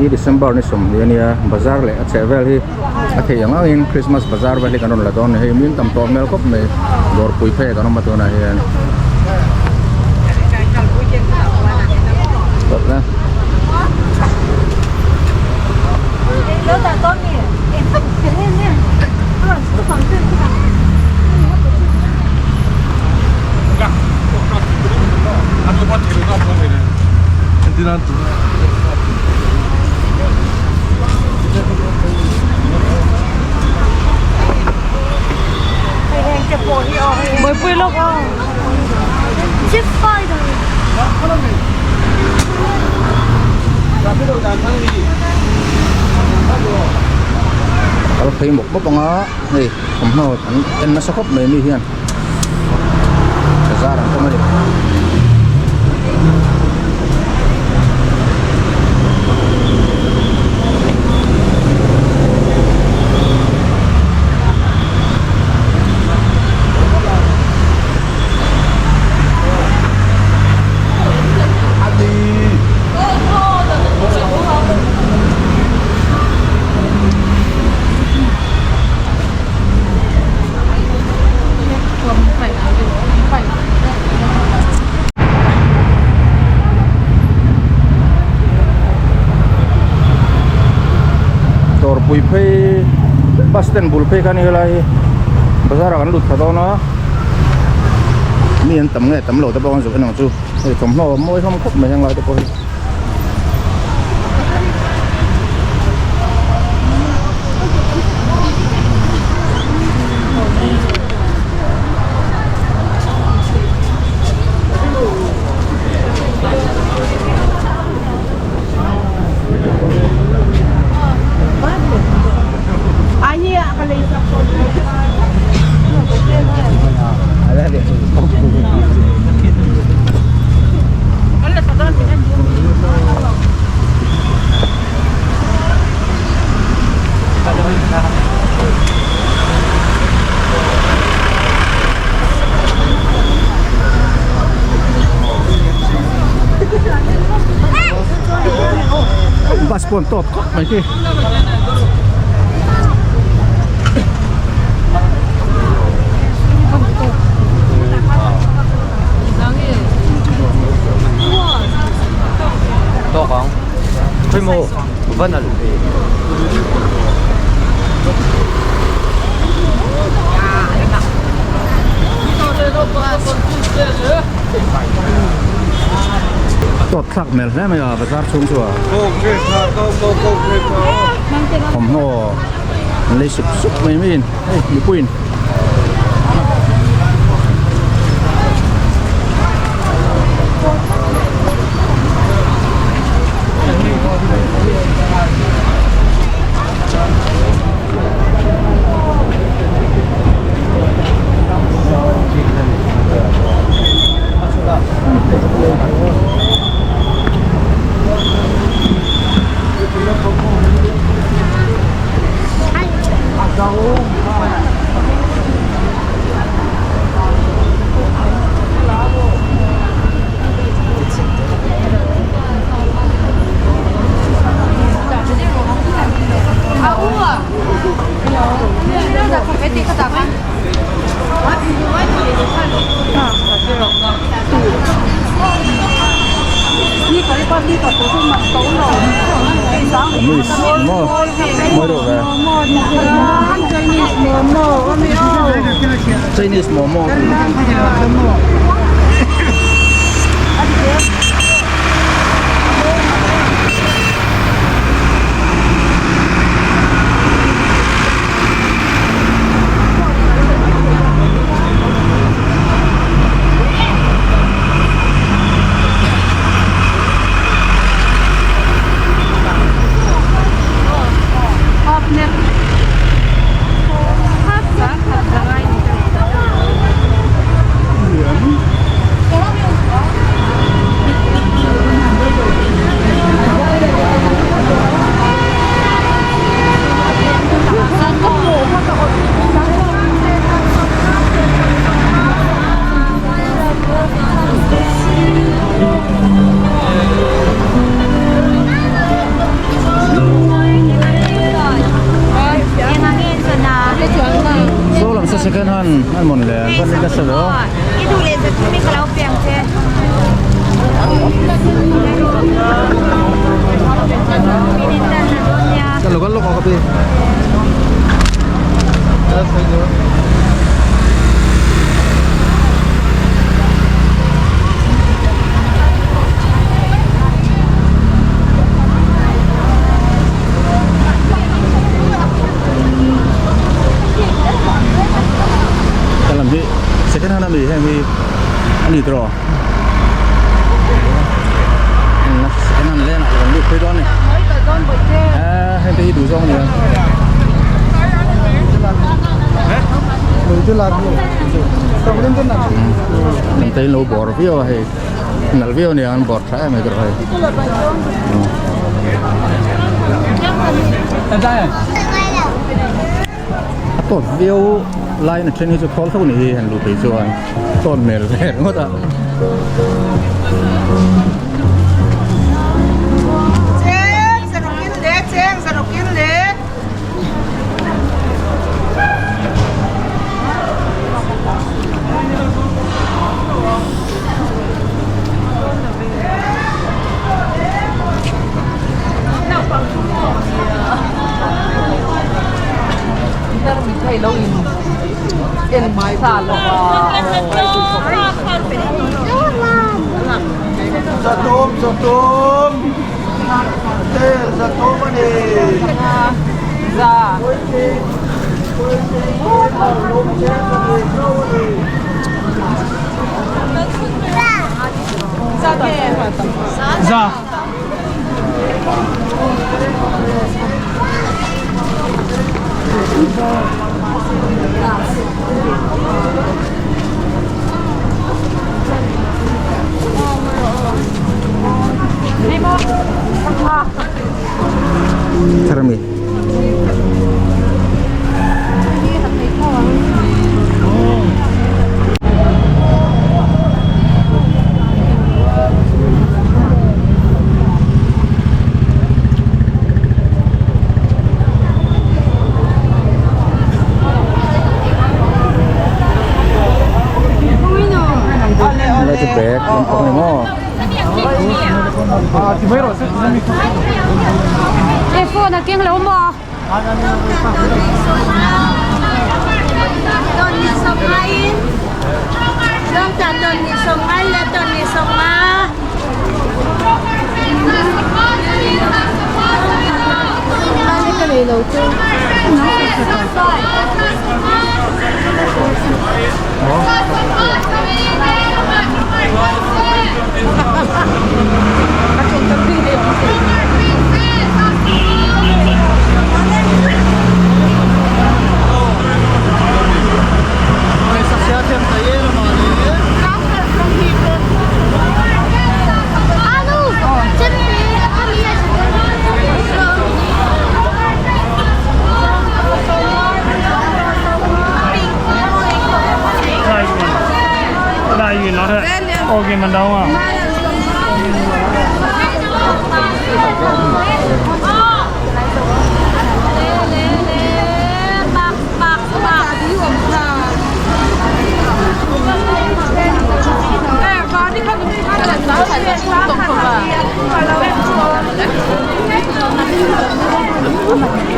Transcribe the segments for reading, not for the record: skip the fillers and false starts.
hi December ni 20 ania bazar leh a chheh vel hi a theih ang angin Christmas bazar vel hi kan rawn la dawn a ni hei min tam tawh hmel khawp mai dawrpui phei kan awm a tunah hian. Kal phei mawp mawp anga hei thawmhnaw an en nasa khawp mai mi hian bazar an awm a ni. Dawrpui phei bus stand bul phei kha a ni helai hi bazar ah kan lut thla dawn a mi an tam nge tam lo te pawh an zawh en ang chu hei thawmhnaw a mawi hlawm khawp mai heng lai te pawh hi. Bus pawh an tawp khawp mai khi. Tawk ang. Khawi maw van a luh ve. Tawt thlak hmel hle mai a bazar chhung chu a. Thawmhnaw an lei sup sup mai maiin hei mipuiin. Kamis maw mawi deuh ve Chinese momo An va nasa ve aw. I duh leh zet thum in ka lo piang che. Ka lo kan lawk ang ka pi. Ka lam hi second hand ami heng hi a ni tawh second hand leng ah kan lut phei dawn a ni heng te hi duh zawng a ni a. Lam te in lo bawr viau a hei nalh viau a ni ang an bawr tha em mai tawh hei. A tawt viau laiin a then hi chu thawl tho ni hi han luh phei chuan tawt hmel ve ringawt a. Thar ami. Lai chu bag lampang ni maw. E phone a keng lo maw?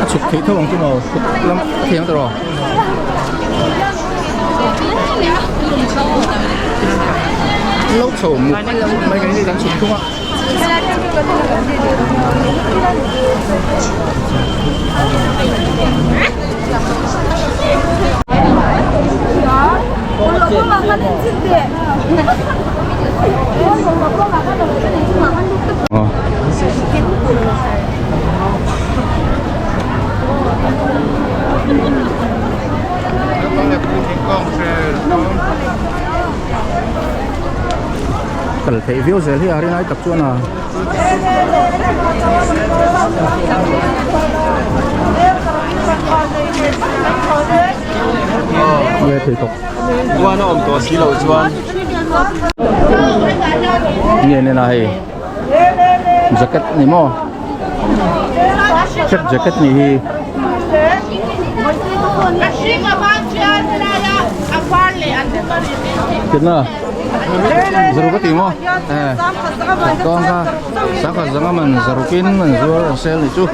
A chhuk theih tho ang chu maw chhuk lam a thiang tawh rawh. Lo chho muk mai kan ni kan chhuk thung a. Kal theih viau zel hi a rinai tak chuan a. Nge thei tawk. Chuan a awm tawh si loh chuan. Nge nena hei jacket ni maw check jacket ni hi. Kitna zaruk a ti maw eh tawng kha sangkhat zanga man zarukin an zuar an sel ni chu.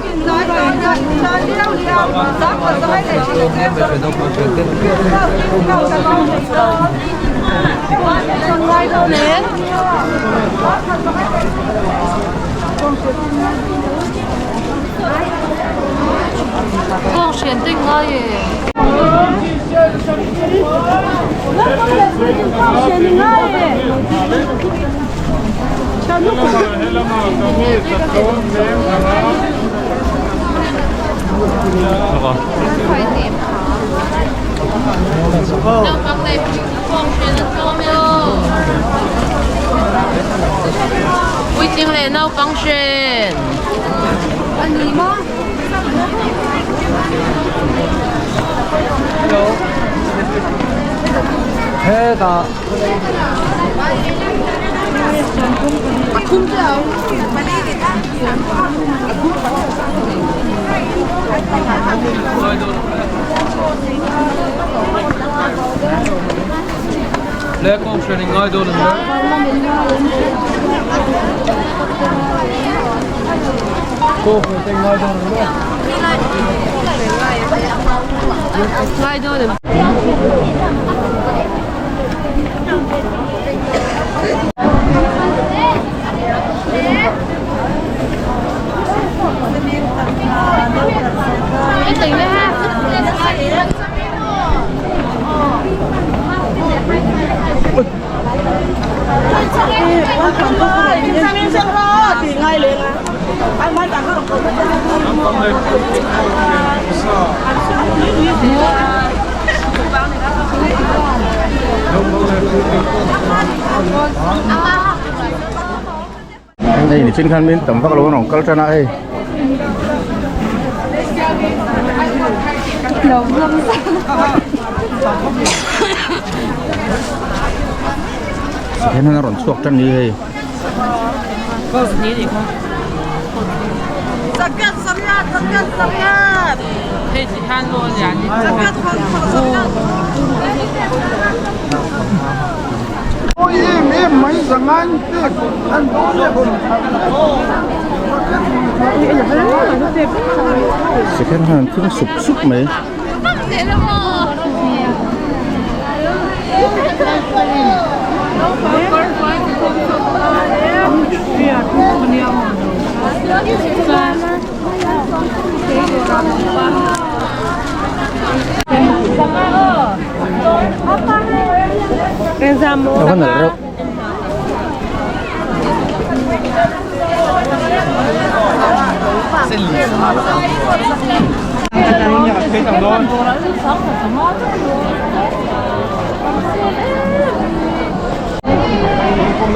Hei nichin khan min tam vak lo an rawn kal tan a hei. Sikhen hian a rawn chhuak tan ni hei. Second hand thing sup sup mai. A va nalh reuh.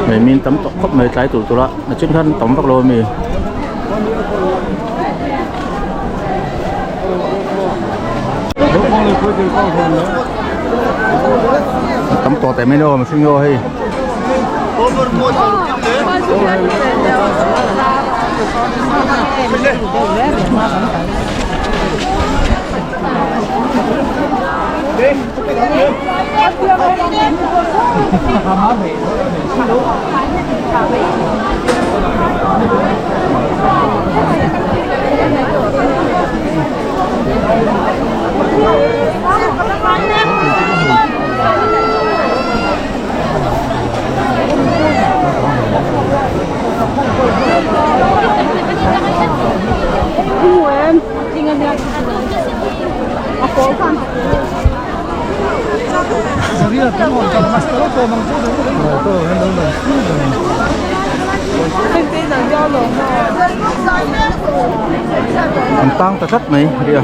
Hei min tam tawh khawp mai tlai tur tur a a then khan tam vak lo a mi. Tam tawh teh mai ni aw mihring aw hei. An tang ta tlat mai ria.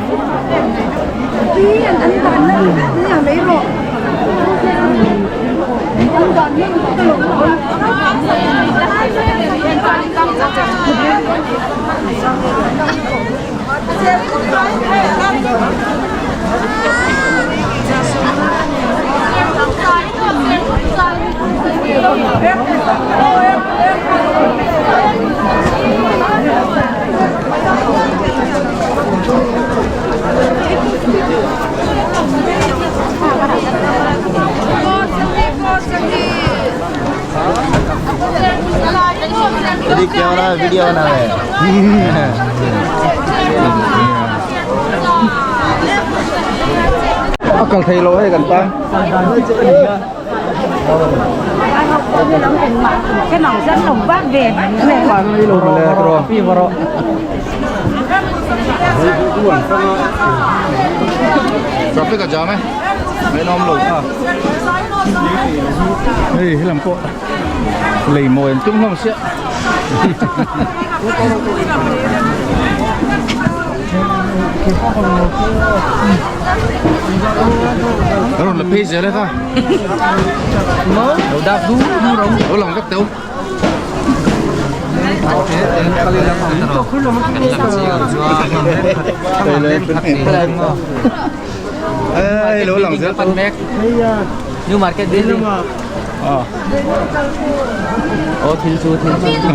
Camera video बना रहे A kal thei lo hei kan tan. Traffic a jam e mai nawm lo kha hei helam pawh lei mawi an tum hlawm sia Nó là phê giờ đấy ta. Nó lòng các tàu. Ê, lỗ lòng rất New Market Daily. Ờ. Ô thil chu thil chu.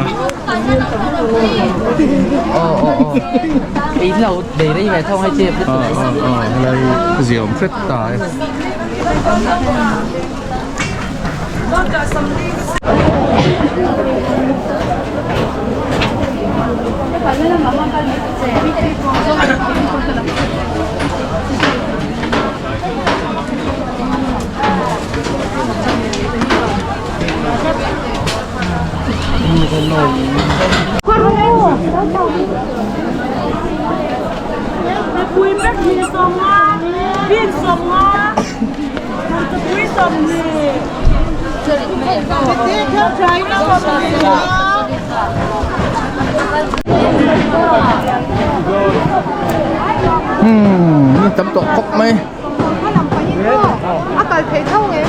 Ô ô ô. Ý là để đây về thông hay chê biết Ờ ờ ờ, đây diệu phết tài. Pui vek hi 50, bin 50, pui 20. Tấm tọt cốc mấy. A kal thei tho nge.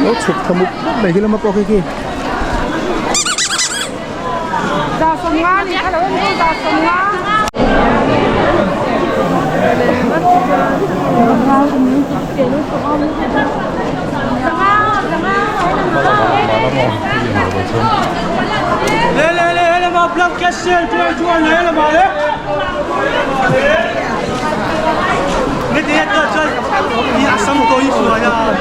Nó chụp thầm một này cái là mà có cái kia. Za 50 ni kha lo ni za 50. لا لا لا لا ما بلا مكسل لا لا ما لا你等下到这，你阿什么高衣服呀？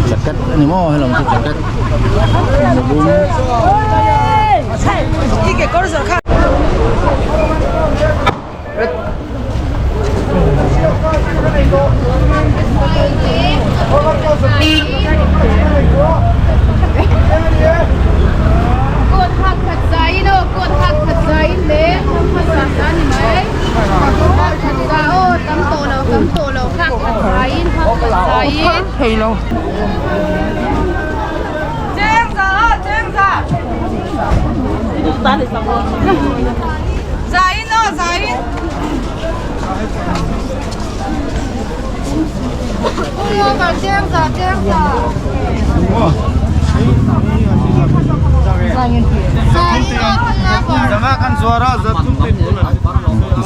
Jacket ani maw helam chu jacket lum. Coat hak khat zaiin aw coat hak khat zaiin le thawmhnaw zah zah a ni mai hak khat zah aw tam tawh lo tam tawh lo hak khat zaiin hak khat zaiin.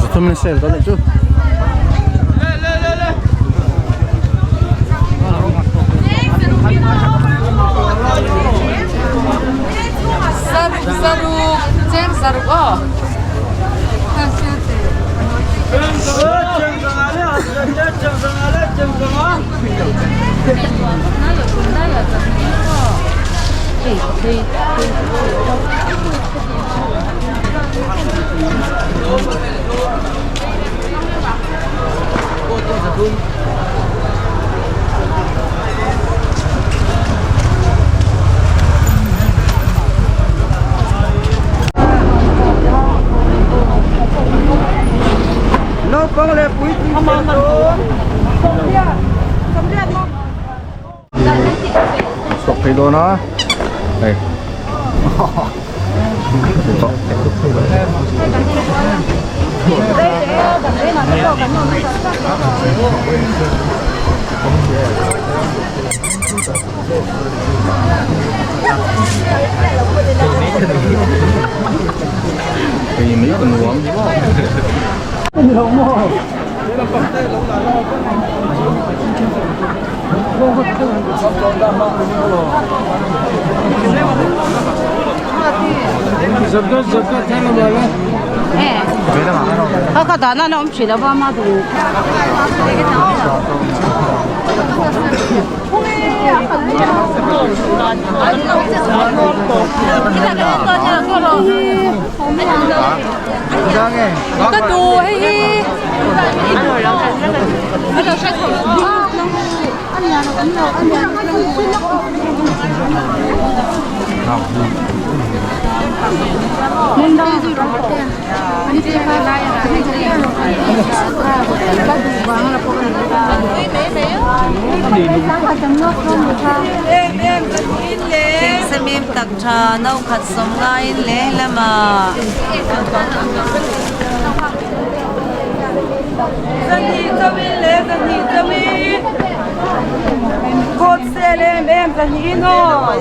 Zathum in sale dawn anih chu. Chhuak phei dawn a hei hei mai ka nuam Thingsamim tak tha no khat sawm ngaiin lehlamah. Zahnih chauhin le zahnih chauhin. Kawt se. vel em em zahnihin aw.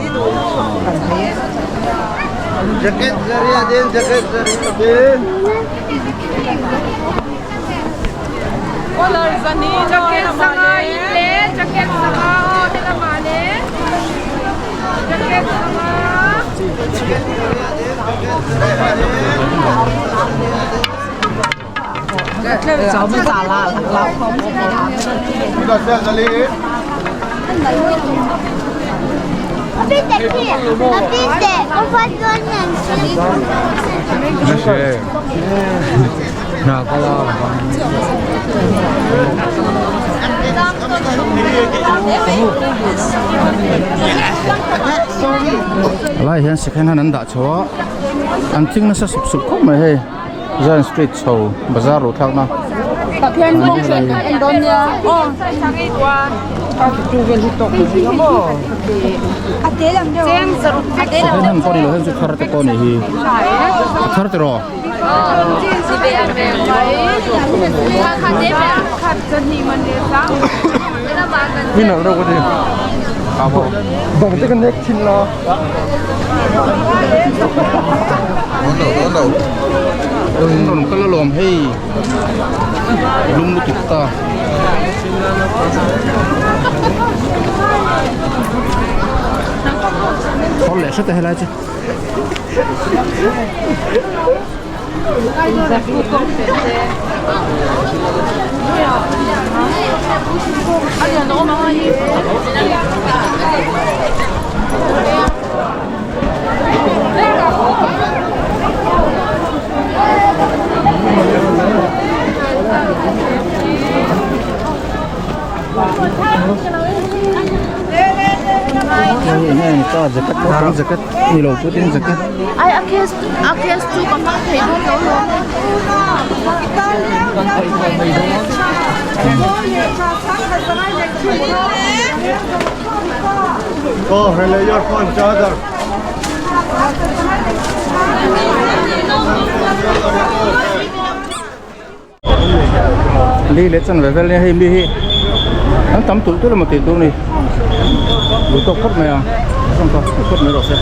Jacket zaria din, jacket zaria din. Color zahnihin aw Jacket sanga in le jacket sanga aw helamah le jacket sanga. Lai hian second hand an dah chho a an thing nasa sup sup khawp mai hei. Zion street chho bazar luh thlak na second hand pawh ni lo hian chu thar te pawh ni hi a thar tiraw Rawn kal alawm hei lum lutuk ta. Thawr leh hret a helai chu. Hei eng nge ni ta jacket naupang jacket ni lo putin jacket. Ai a case a case chu ka hmang thei dawn lo lawm. Go, relay your phone charger. Li leh chan ve vel nia hei mi hi an tam tulh tulh emaw tih tur a ni duh tawk phawt mai a phawt mai rawh se.